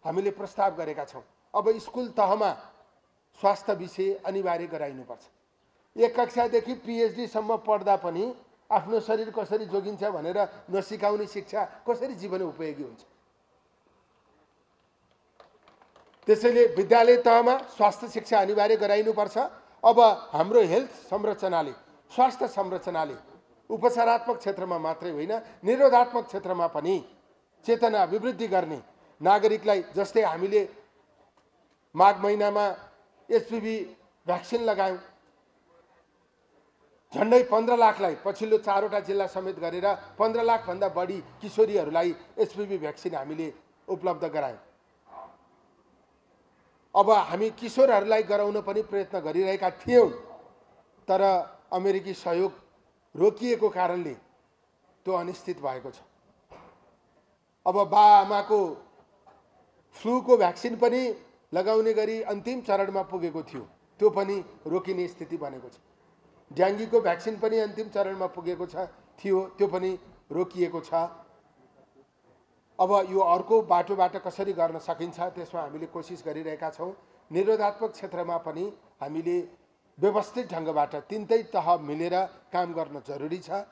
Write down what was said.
हामीले प्रस्ताव गरेका छौँ। अब स्कुल तहमा स्वास्थ्य विषय अनिवार्य गराइनुपर्छ। 1 कक्षादेखि PhD सम्म पढ्दा पनि आफ्नो शरीर कसरी जोगिन्छ भनेर नसिकाउने शिक्षा कसरी जीवन उपयोगी हुन्छ। त्यसैले विद्यालय तहमा स्वास्थ्य शिक्षा अनिवार्य गराइनुपर्छ। अब हाम्रो हेल्थ संरचनाले, स्वास्थ्य संरचनाले उपचारात्मक क्षेत्रमा मात्रै होइन, निरोधात्मक क्षेत्रमा पनि चेतना अभिवृद्धि गर्ने, नागरिकलाई जस्तै हामीले माघ महिनामा HPV भ्याक्सिन लगायौँ, झन्डै 15 लाखलाई पछिल्लो 4वटा जिल्ला समेत गरेर 15 लाख भन्दा बढी किशोरीहरूलाई HPV भ्याक्सिन हामीले उपलब्ध गरायौँ। अब हामी किशोरहरूलाई गराउन पनि प्रयत्न गरिरहेका थियौँ, तर अमेरिकी सहयोग रोकिएको कारणले त्यो अनिश्चित भएको छ। अब बाआमाको फ्लूको भ्याक्सिन पनि लगाउने गरी अन्तिम चरणमा पुगेको थियो, त्यो पनि रोकिने स्थिति बनेको छ। डेङ्गीको भ्याक्सिन पनि अन्तिम चरणमा पुगेको थियो, त्यो पनि रोकिएको छ। अब यो अर्को बाटोबाट कसरी गर्न सकिन्छ त्यसमा हामीले कोसिस गरिरहेका छौँ। निरोधात्मक क्षेत्रमा पनि हामीले व्यवस्थित ढङ्गबाट 3टै तह मिलेर काम गर्न जरुरी छ।